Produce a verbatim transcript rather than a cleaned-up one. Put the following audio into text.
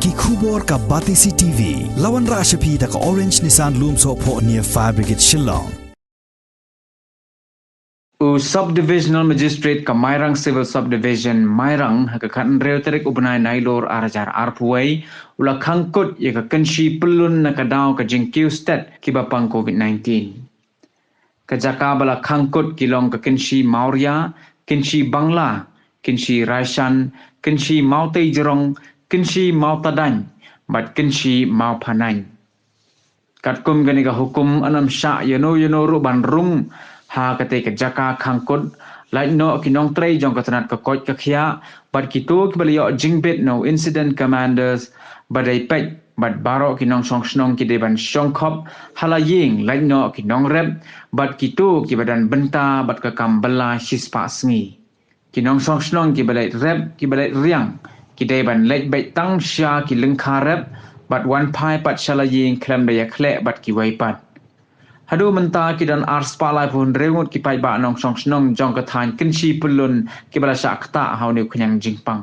Ki khubor ka Batesi TV la wanrah sha phi da ka Orange Nissan Lumsohphoh near Fire Brigade Shillong. U Subdivisional Magistrate ka Mairang Civil Subdivision, Mairang, ha ka khathynriew tarik u bnai Nailur arhajar arphew wei, u la khangkut ïa ka kynshi pyllun na ka daw ka jingkiew stet kiba pang covid nineteen. Ka jaka ba la khangkut ki long ka kynshi Mawria, kynshi Bangla, kynshi Raishan, kynshi Mawtei Jrong, kynshi Mawtadain, bad kynshi Mawphanain. Katkum kane ka hukum, ym shah ïano ïano ruh ban rung ha katei ka jaka khangkut, lait noh ki nongtrei jong ka tnat ka koit ka khiah, bad kito kiba la ïoh jingbit na u incident commanders ba dei peit, bad baroh ki nongshong shnong ki dei ban shong khop ha la ïing, lait noh ki nongrep, bad kito kiba don bynta bad ka kam bylla shispah sngi. Ki nongshong shnong kiba leit rep, kiba leit riang, ki dei ban leit beit tang sha ki lyngkha rep, bad wan phai pat sha la ïing khlem da ïakhleh bad kiwei pat. Haduh mynta ki don arspah laiphew hynriew ngut ki paidbah nongshong shnong jong ka thaiñ kynshi pyllun kiba la shah ktah ha une u khñiang jingpang.